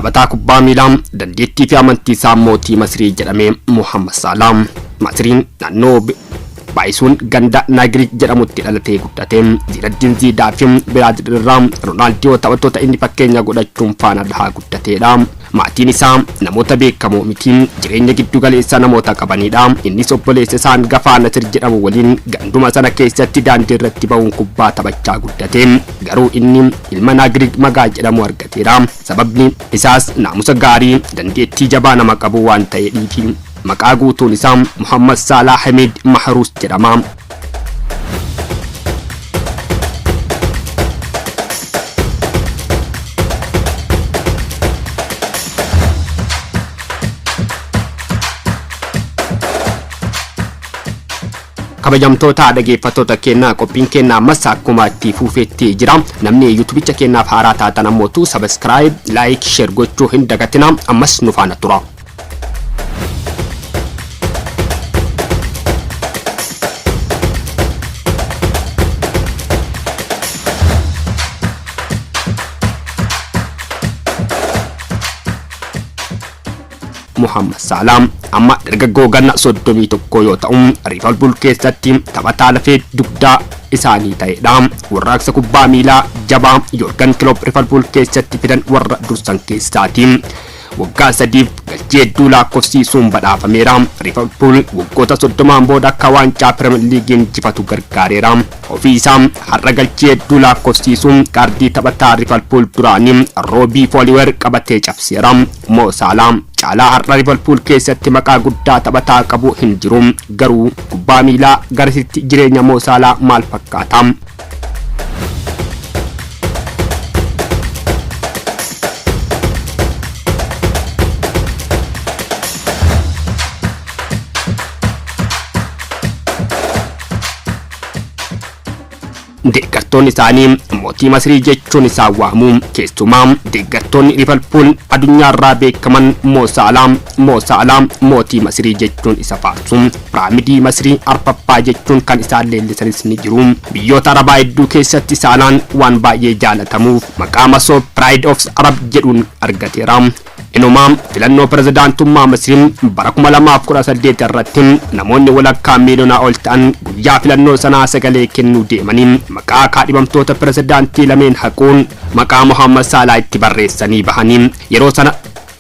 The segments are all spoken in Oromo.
Taphataa kubbaa miilaa dandeettii fi amantii isaa mootii Masrii jedhamee Muhammad Salah. Masriin naannoo baay'isuun ganda Naagirik jedhamutti dhalatee guddate. Ziinaddiin Ziidaa fi Biraazil irraa Roonaaldiyoo taphattoota inni fakkeenya godhachuun faana dhahaa guddateedha. Maatiin isaa namoota beekamoo miti, jireenya giddu galeessa namoota qabanidha. Innis obboleessa isaa hangafaa Nasir jedhamu waliin ganduma sana keessatti daandii irratti bahuun kubbaa taphachaa guddate. Garuu inni ilma Naagirik Magaa jedhamu argateera. Sababni isaas naamusa gaarii, dandeettii jabaa nama qabu waan ta'eedhiifi. Maqaa guutuun isaa Muhammad Salah Hamid Mahruus jedhama. Kabajamtoota dhaggeeffattoota keenyaa, qophiin keenyaa ammas akkuma itti fufeetti jira. Namni yuutuubicha keenyaaf haaraa taatan ammootu subscribe, like, share gochuu hin dagatina. Ammas nu faana tura. Muhammad Salah amma dargaggoo ganna 31 yoo ta'u, Liverpool keessatti taphataa lafee dugdaa isaanii ta'edha. Warraaqsa kubbaa miilaa jabaa Jurgen Klopp Liverpool keessatti fidan warra dursan keessaati. Waggaa 3f galchii hedduu lakkoofsiisuun badhaafameera. Liverpool waggoota 30n booda akka waancaa Premier League injifatu gargaareera. Ofii isaa har'a galchii hedduu lakkoofsiisuun kaardii taphataa Liverpool duraanii Roobii Fowler qabatee cabseera. Mo Salah caalaa har'a Liverpool keessatti maqaa guddaa taphataa qabu hin jiru. Garuu kubbaa miilaa garasitti jireenya Mo Salah maal fakkaata? Deeggartoonni isaanii mootii Masrii jechuun isaan waamu. Keessumaa deeggartoonni Liverpool addunyaarraa beekaman "Mo Salah, Mo Salah, mootii Masrii" jechuun isa faarsu. Piraamidii Masrii arfaffaa jechuun kan isaan leellisanis ni jiru. Biyyoota Arabaa hedduu keessatti Saalaan waan baay'ee jaalatamuuf maqaa masoo "Pride of Arab" jedhuun argateera. Inumaa filannoo pirezidaantummaa Masrii bara 2018 irratti namoonni walakkaa miiliyoonaa ol ta'an guyyaa filannoo sanaa sagalee kennuu deemanii maqaa kaadhimamtoota pirezidaantii lameen haquun maqaa Muhammad Saalaa itti barreessanii bahanii. Yeroo sana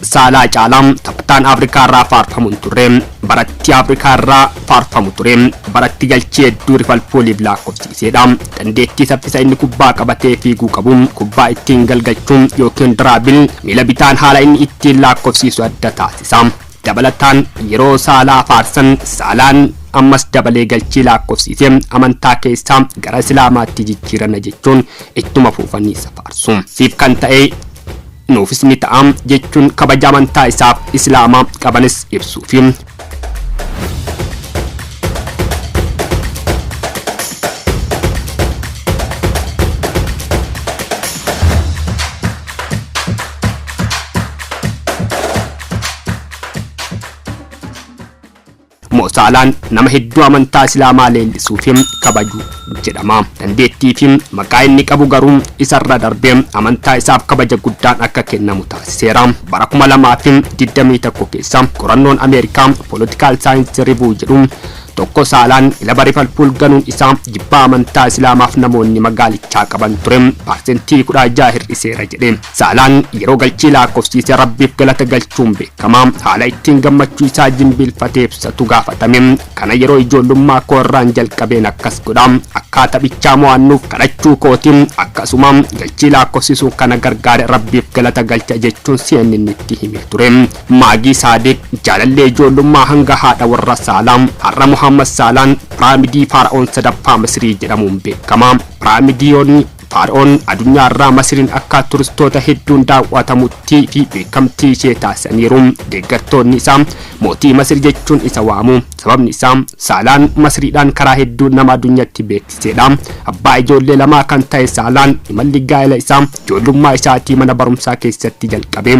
Saalaa caalaa taphataan Afrikaa irraa faarfamu hin turre. Baratti Afrikaa irraa faarfamu ture baratti galchii hedduu Liverpooliif lakkoofsiseedha. Dandeettii saffisa inni kubbaa qabatee fiiguu qabu, kubbaa ittiin galgalchuun yookiin dribble miila bitaan haala inni ittiin lakkoofsiisu adda taasisa. Dabalataan yeroo Saalaa faarsan, Saalaan ammas dabalee galchii lakkoofsiise amantaa keessaa gara Islaamaatti jijjiirana jechuun ittuma fuufanii isa faarsu. Siif kan ta'e nuufis ni ta'a jechuun kabaja amantaa isaaf Islaamaa qabanis ibsuufi. Mo Saalaan nama hedduu amantaa Islaamaa leellisuu fi kabaju jedhama. Dandeettii fi maqaa inni qabu garuu isarra darbee amantaa isaaf kabaja guddaan akka kennamu taasiseera. Bara 2021 keessa qorannoon Ameerikaa Political Science Review jedhu tokko Saalaan kilaba Liverpool ganuun isaa jibbaa amantaa Islaamaaf namoonni magaalichaa qaban ture 16% hir'iseera jedhe. Saalaan yeroo galchii lakkoofsiise Rabbiif galata galchuun beekama. Haala ittiin gammachuu isaa jilbiinfatee ibsatu gaafatame. "Kana yeroo ijoollummaa koo irraan jalqabeen akkas godha. Akka taphichaa mo'annuuf kadhachuu kootiin, akkasuma galchii lakkoofsisuun kana gargaare, Rabbiif galata galcha" jechuun CNN itti himee ture. Maagii Saadiq, jaalallee ijoollummaa hanga haadha warra Saalaa, har'a Muhammad Saalaan piraamidii Faara'oon sadaffaa Masrii jedhamuun beekama. Piraamidiyoonni Faara'oon addunyaa irraa Masriin akka turistoota hedduun daawwatamutti fi beekamtii ishee taasisaniiru. Deeggartoonni isaa mootii Masri jechuun isa waamu. Sababni isaa Saalaan Masriidhaan karaa hedduu nama addunyaatti beeksisedha. Abbaa ijoollee lamaa kan ta'e Saalaan imalli gaa'ela isaa ijoollummaa isaatii mana barumsaa keessatti jalqabe.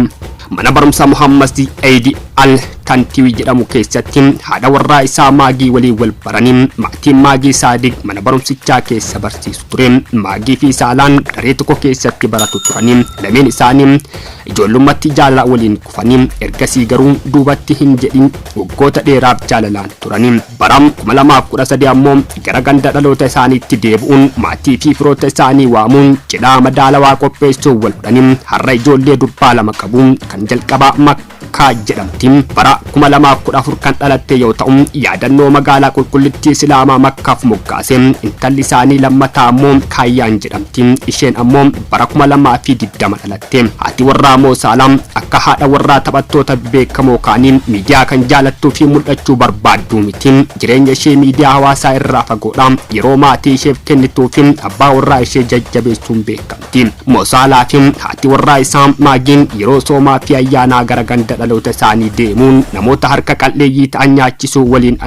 Mana barumsaa Muhammad Eidi Al Tantiwi jedhamu keessatti haadha warraa isaa Maagii waliin wal baranii. Maatiin Maagii Saadiq mana barumsichaa keessa barsiisu ture. Maagii fi Saalaan daree tokko keessatti baratu turanii. Lameen isaanii ijoollummaatti jaalala waliin kufanii, ergasii garuu duubatti hin jedhin waggoota dheeraaf jaalalaan turanii. Bara 2013 ammoo gara ganda dhaloota isaaniitti deebi'uun maatii fi firoota isaanii waamuun cidhaa madaalawaa qopheessuun wal fudhanii har'a ijoollee durbaa lama qabu. Kan jalqabaa Makkaa jedhamti. Bara 2014 kan dhalatte yoo ta'u, yaadannoo magaalaa qulqullittii Islaamaa Makkaaf moggaase. Intalli isaanii lammataa ammoo Kaayyaan jedhamti. Isheen ammoo bara 2020 dhalatte. Haati warraa Moo Saalaa akka haadha warraa taphattoota beekamoo kaanii miidiyaa kan jaalattuu fi mul'achuu barbaaddu miti. Jireenya ishee miidiyaa hawaasaa irraa fagoodha. Yeroo maatii isheef kennituu fi abbaa warraa ishee jajjabeessuun beekamti. Moo Saalaa fi haati warraa isaa Maagiin yeroo soomaa fi ayyaanaa gara ganda dhaloota isaanii deemuun namoota harka qalleeyyii ta'an nyaachisuu waliin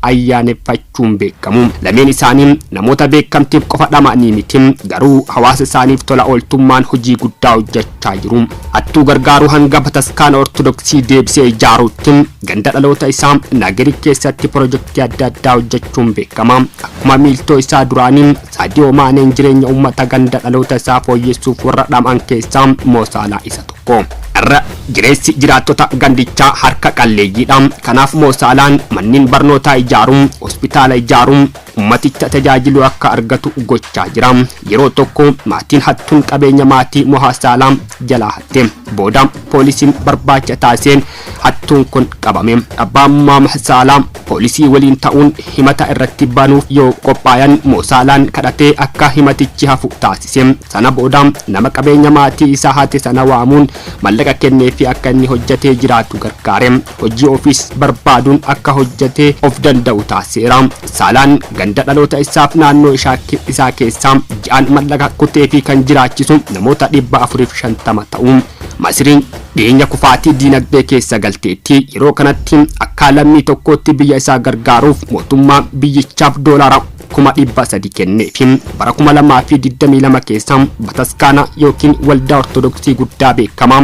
ayyaaneffachuun beekamu. Lameen isaanii namoota beekamtiif qofa dhama'anii miti, garuu hawaasa isaaniif tola ooltummaan hojii guddaa hojjechaa jiru. Hattuu gargaaruu hanga bataskaana Ortodoksii deebisee ijaaruutti ganda dhaloota isaa Naagerik keessatti pirojektii adda addaa hojjechuun beekama. Akkuma miiltoo isaa duraanii Saadiyoo Maaneen jireenya uummata ganda dhaloota isaa fooyyessuuf warra dhama'an keessaa Moo Saalaa isa tokko. Irra jireessi jiraattota gandichaa harka qalleeyyiidha. Kanaaf Moo Saalaan manneen barnootaa ijaaruun, hospitaala ijaaruun ummaticha tajaajilu akka argatu gochaa jira. Yeroo tokko maatiin hattuun qabeenya maatii Mohaa Saalaa jalaa hatte. Booda poolisiin barbaacha taasiseen hattuun kun qabame. Abbaan Mohaa Saalaa poolisii waliin ta'uun himata irratti banuuf yoo qophaayan, Moo Saalaan kadhatee akka himatichi hafu taasise. Sana booda nama qabeenya maatii isaa hate sana waamuun mallaqa kennee fi akka inni hojjetee jiraatu gargaare. Hojii ofiis barbaaduun akka hojjetee of danda'u taasiseera. Saalaan ganda dhaloota isaaf naannoo isaa keessaa ji'aan mallaqa kutee fi kan jiraachisu namoota 450 ta'u. Masriin dhiyeenya kufaatii diinagdee keessa galteetti. Yeroo kanatti akka lammii tokkootti biyya isaa gargaaruuf mootummaa biyyichaaf doolaara 300,000 kenneefi. Bara 2022 keessa bataskaana yookiin waldaa Ortodoksii guddaa beekamaa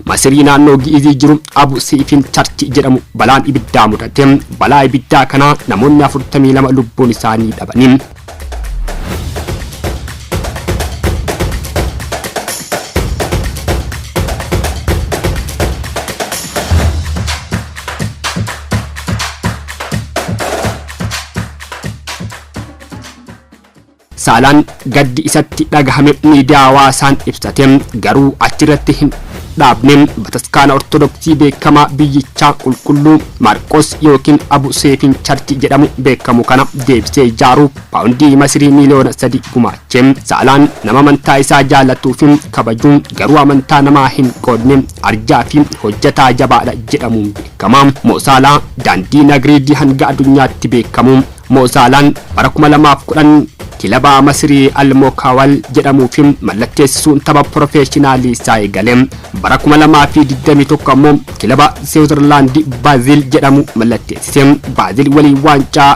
Masirii naannoo Gi'izii jiru Abu Siifin Church jedhamu balaan ibiddaa mudate. Balaa ibiddaa kanaa namoonni 42 lubbuun isaanii dhabanii. Saalaan gaddi isatti dhagahame miidiyaa hawaasaan ibsate, garuu achirratti hin dhaabne. Bataskaana Ortodoksii beekamaa biyyichaa Qulqulluu Maarqos yookiin Abu Seefin Church jedhamu beekamu kana deebisee ijaaruuf paawundii Masirii miiliyoona 3 gumaache. Saalaan nama amantaa isaa jaallatuu fi kabaju, garuu amantaa namaa hin qoodne, arjaa fi hojjetaa jabaadha jedhamuun beekama. Moo Saalaa daandii Nagriidii hanga addunyaatti beekamu. Moo Saalaan bara 2010 kilaba Masirii Almokaawal jedhamuu fi mallatteessisuun tapha profeeshinaalii isaa eegale. Bara 2021 ammoo kilaba Siwiizerlaand Baazil jedhamu mallatteessise. Baazil waliin waancaa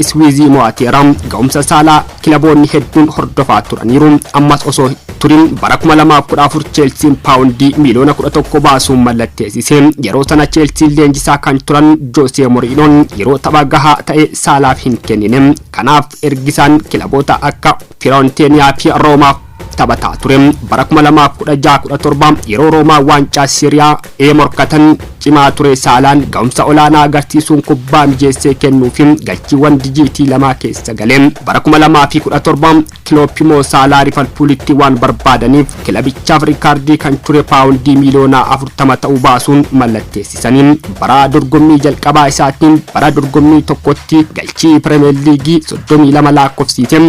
Iswiizii mo'ateera. Ga'umsa Saalaa kilaboonni hedduun hordofaa turaniiru. Ammas osoo turin bara 2014 Cheelsiin paawundii miiliyoona 11 baasuun mallatteessise. Yeroo sana Cheelsiin leenjisaa kan turan Joosee Moriinoon yeroo tapha gahaa ta'e Saalaaf hin kennine. Kanaaf ergisaan kilaboota akka Firoonteeniyaa fi Roomaaf taphataa ture. Bara 2016-17 yeroo Roomaa waancaa Siiriyaa A morkatan cimaa ture. Saalaan ga'umsa olaanaa agarsiisuun kubbaa mijeessee kennuu fi galchiiwwan dijiitii lamaa keessa galee. Bara 2017 Kilooppi Moo Saalaa Liverpoolitti waan barbaadaniif kilabichaaf riikaardii kan ture paawundii miiliyoona 40 ta'uu baasuun mallatteessisanii. Bara dorgommii jalqabaa isaatiin bara dorgommii tokkotti galchii Pirimeer Liigii 32 lakkoofsiise.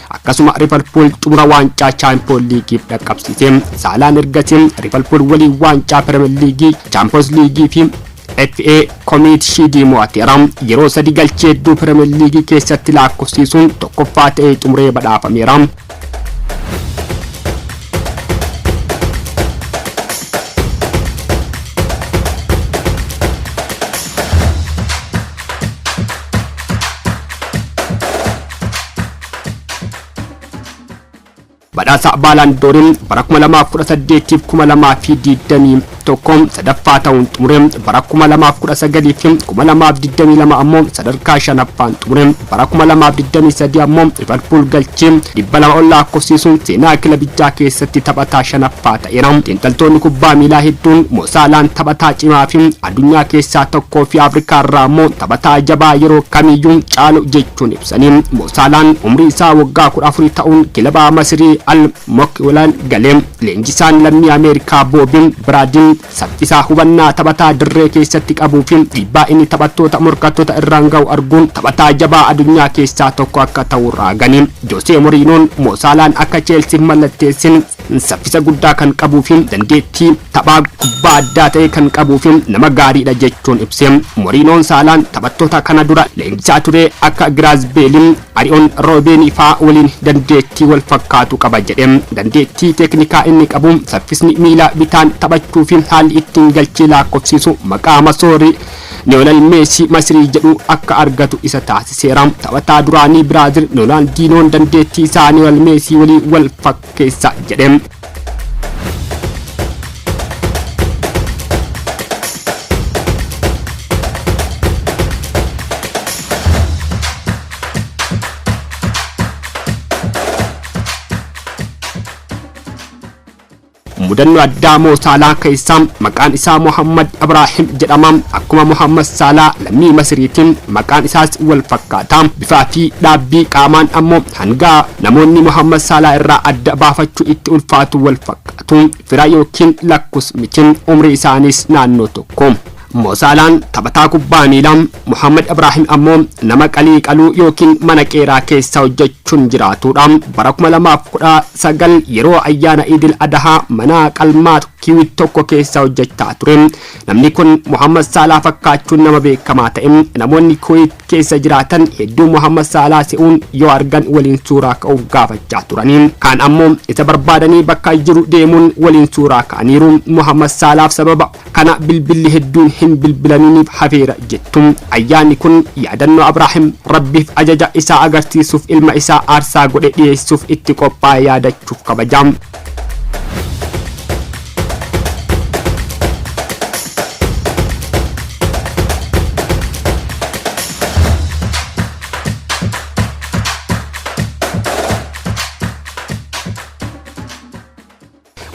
Akkasuma Liverpool xumura waancaa Chaampiyoon Liigiif dhaqqabsiise. Saalaan ergasii Liverpool waliin waancaa Pirimeer Liigii, Chaampiyoons Liigii fi FA Community Shield mo'ateera. Yeroo sadi galchii hedduu Pirimeer Liigii keessatti lakkoofsiisuun tokkoffaa ta'ee xumuree badhaafameera. Badhaasa Baalaandooriin bara 2018 2021 2011 sadaffaa ta'uun xumure. Bara 2019 fi 2022 ammoo sadarkaa shanaffaan xumure. Bara 2023 ammoo Liverpool galchii 200 ol lakkoofsisuun seenaa kilabichaa keessatti taphataa shanaffaa ta'eera. Xiinxaltoonni kubbaa miilaa hedduun Mo Saalaan taphataa cimaa fi addunyaa keessaa tokkoo fi Afrikaa irraa ammoo taphataa jabaa yeroo kamiyyuu caalu jechuun ibsanii. Mo Saalaan umrii isaa waggaa 14 ta'uun kilaba Masirii Al Mokwilaan galee. Leenjisaan lammii Ameerikaa Boobiin Biraadiin saffisaa, hubannaa taphataa dirree keessatti qabuu fi dhiibbaa inni taphattoota morkattoota irraan ga'u arguun taphataa jabaa addunyaa keessaa tokko akka ta'u raaganii. Josee Moriinoon Mo Saalaan akka Cheelsiif mallatteessin saffisa guddaa kan qabuu fi dandeettii taphaa kubbaa addaa ta'e kan qabuu fi nama gaariidha jechuun ibse. Moriinoon Saalaan taphattoota kana dura leenjisaa ture akka Giraaz Beelin, Ari'oon Roobeenii fa'aa waliin dandeettii wal fakkaatu qaba jedhe. Dandeettii teeknikaa inni qabu, saffisni miila bitaan taphachuu fi haalli ittiin galchii lakkoofsisu maqaa masoorii Lionel Messi Masrii jedhu akka argatu isa taasiseera. Taphataa duraanii Biraazil Ronaldiinoon dandeettii isaa Lionel Messi waliin wal fakkeessa jedhe. Mudannoo addaa Moo Saalaa keessaa, maqaan isaa Muhammad Ibraahim jedhama. Akkuma Muhammad Saalaa lammii Masriitiin maqaan isaas wal fakkaata. Bifaa fi dhaabbii qaamaan ammoo hanga namoonni Muhammad Saalaa irraa adda baafachuu itti ulfaatu wal fakkaatu. Fira yookiin lakkus miti, umrii isaaniis naannoo tokko. Mo Saalaan taphataa kubbaa miilaa, Muhammad Ibraahim ammoo nama qalii qaluu yookiin mana qeeraa keessa hojjechuun jiraatudha. Bara 2019 yeroo ayyaana Idil Adahaa mana qalmaa Kiwit tokko keessa hojjechaa ture. Namni kun Muhammad Saalaa fakkaachuun nama beekamaa ta'e. Namoonni Kuwait keessa jiraatan hedduu Muhammad Saalaa se'uun yoo argan waliin suuraa ka'uuf gaafachaa turanii. Kaan ammoo isa barbaadanii bakka jiru deemuun waliin suuraa ka'aniiru. Muhammad Saalaaf sababa kana bilbilli hedduun hin bilbilaminiif hafeera jettu. Ayyaanni kun yaadannoo Abraahim Rabbiif ajaja isaa agarsiisuuf ilma isaa aarsaa godhe dhiyeessuuf itti qophaa'e yaadachuuf kabaja.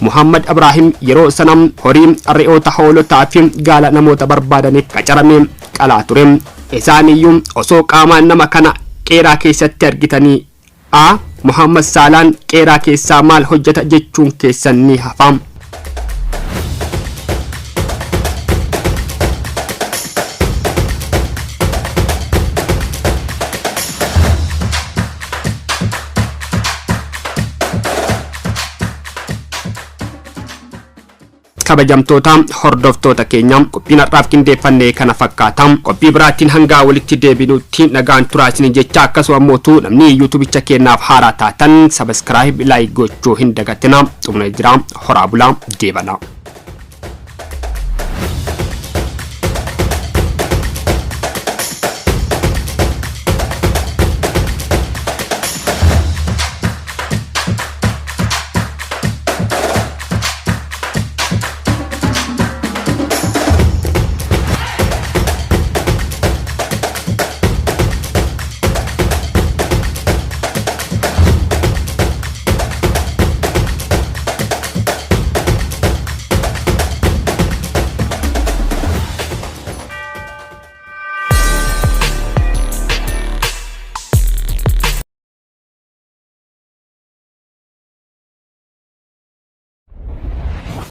Muhammad Ibraahim yeroo sana horii, re'oota, hoolotaa fi gaala namoota barbaadaniif qacaramee qalaa ture. Isaaniyyuu osoo qaamaan nama kana qeeraa keessatti argitanii A. Muhammad Saalaan qeeraa keessaa maal hojjeta jechuun keessan ni hafa. Kabajamtoota hordoftoota keenya, qophiin har'aaf qindeeffanne kana fakkaata. Qophii biraatiin hangaa walitti deebinutti nagaan turaa isin jecha, akkasuma mootu namni yuutuubicha keenyaaf haaraa taatan subscribe, like gochuu hin dagatina. Xumuree jira. Horaa bulaa, deebanaa.